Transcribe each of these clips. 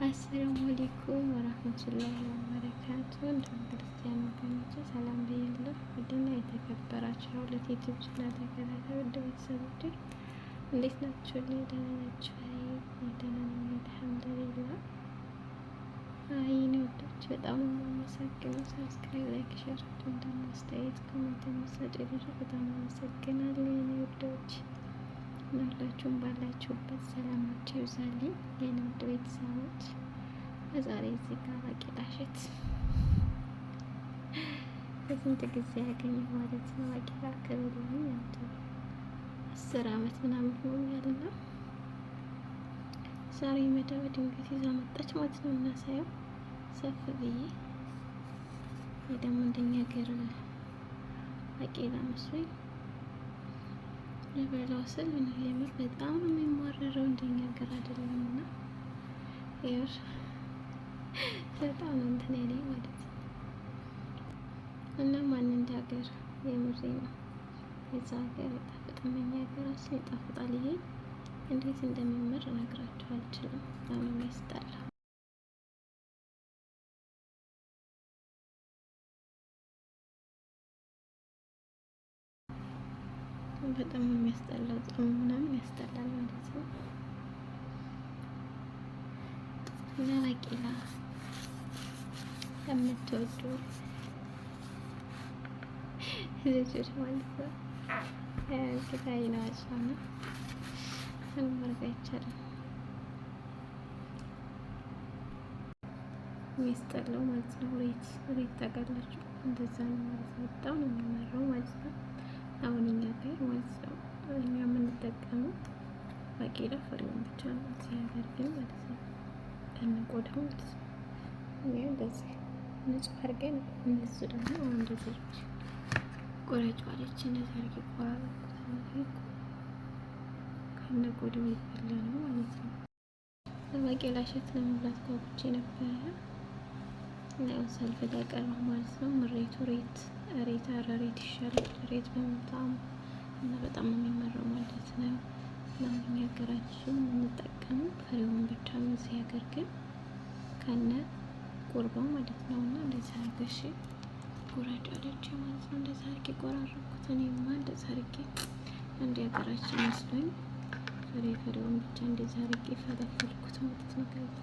አሰላሙ አለይኩም ወራህመቱላሂ ወበረካቱ። እንዲሁም ክርስቲያን ወገኖቼ ሰላም ብያለሁ። ውድና የተከበራችሁ የሁለት ዩቲዩብ ቻናል ተከታታይ ውድ ቤተሰቦቼ እንዴት ናችሁ? ደህና ናችሁ? ደህና ነኝ አልሐምዱሊላህ። አይ የኔ ውዶች በጣም ነው የማመሰግነው። subscribe፣ like፣ share እንዲሁም ደግሞ አስተያየት comment የምትሰጡ ልጆች በጣም አመሰግናለሁ የኔ ውዶች። ሁላችሁም ባላችሁበት ሰላማችሁ ይብዛልኝ የኔ ውድ ቤተሰቦች። በዛሬ እዚህ ጋር ባቄላ እሸት በስንት ጊዜ ያገኘሁ ማለት ነው። ባቄላ ከበላሁኝ አንድ 10 አመት ምናምን ሆኖኛልና ዛሬ መዳብ ድንገት ይዛ መጣች ማለት ነው። እና ሳየው ሰፍ ብዬ ይህ ደግሞ እንደኛ ሀገር ባቄላ መስሎኝ ልበላው ስል የምር በጣም ነው የሚማረረው። እንደኛ ሀገር አይደለም እና የምር በጣም ነው እንትን ያለኝ ማለት ነው። እና ማን እንደ ሀገር የምሬ ነው። የዛ ሀገር አይጣፍጥም፣ እኛ ሀገራችን ይጣፍጣል። ይሄ እንዴት እንደሚመር እነግራችሁ አልችልም። በጣም ነው የሚያስጠላ። በጣም ነው የሚያስጠላው። ጾም ምናምን ያስጠላል ማለት ነው። እና ባቄላ የምትወዱ ልጆች ማለት ነው ጌታዬ ናቸው እና ምንም ማድረግ አይቻልም። የሚያስጠላው ማለት ነው። ሬት ሬት ታውቃላችሁ? እንደዛ ነው ማለት ነው። በጣም ነው የሚመራው ማለት ነው። አሁን እኛ ጋር ማለት ነው እኛ የምንጠቀመው ባቄላ ፍሬውን ብቻ ነው። እዚህ ሀገር ግን ማለት ነው ከነቆዳው ማለት ነው። እኛ እንደዚህ ንጹህ አድርገን እነሱ ደግሞ አሁን እንደዚህ ቆረጫ አለች። እንደዚህ አድርጌ ቆራረጥኩት። ከነቆዳው ይበላ ነው ማለት ነው። ባቄላ እሸት ለመብላት ጓጉቼ ነበረ። ያው ሳልበላ ቀረሁ ማለት ነው። ምሬቱ ሬት ሬት ኧረ ሬት ይሻላል። ሬት በጣም እና በጣም ነው የሚመራው ማለት ነው። እና እኛ ሀገራችን የምንጠቀመው ፍሬውን ብቻ ነው። እዚህ ሀገር ግን ከነ ቁርባው ማለት ነው። እና እንደዚህ አድርገሽ ቁረጭ አለች ማለት ነው። እንደዚህ አድርጌ ቆራረጥኩት። እኔማ እንደዚህ አድርጌ እንደ ሀገራችን መስሎኝ ፍሬ ፍሬውን ብቻ እንደዚህ አድርጌ ፈለፈልኩት ማለት ነው። ከዛ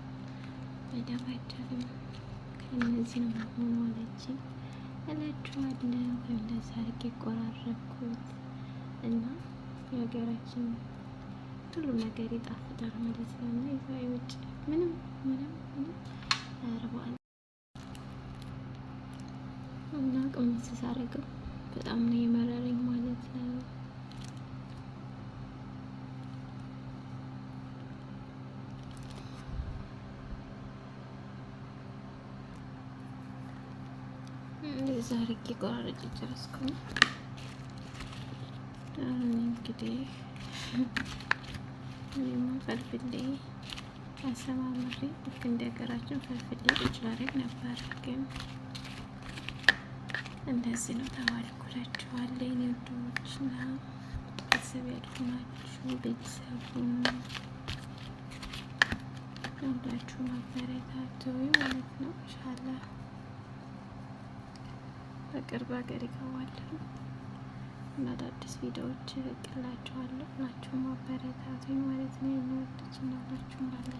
በደንብ አይቻልም ከእነዚህ ነው መሆኑ አለችኝ እላችኋለሁ። እንደዚህ አድርጌ ቆራረጥኩት እና የሀገራችን ሁሉም ነገር ይጣፍጣል ማለት ነው። እና የዛ የውጭ ምንም ምንም ምንም ያረባል እና ቅምስ ሳረገው በጣም ነው የመረረኝ ማለት ነው። እንደዛ አድርጌ ቆራርጬ ጨረስኩኝ። አሁን እንግዲህ እኔማ ፈልፍሌ አሰማምሬ ልክ እንደ ሀገራችን ፈልፍሌ ቁጭ ላደርግ ነበር፣ ግን እንደዚህ ነው ተባልኩ እላችኋለሁ። የኔ ውዶች እና ቤተሰብ ያልሆናችሁ ቤተሰቡን ሁላችሁ ማበረታቱ ማለት ነው። ኢንሻአላህ በቅርብ ሀገር ይገባለሁ እና አዳዲስ ቪዲዮዎች እለቅላችኋለሁ። ሁላችሁም አበረታቱኝ ማለት ነው። የኔ ውዶች እና ሁላችሁም ባላችሁ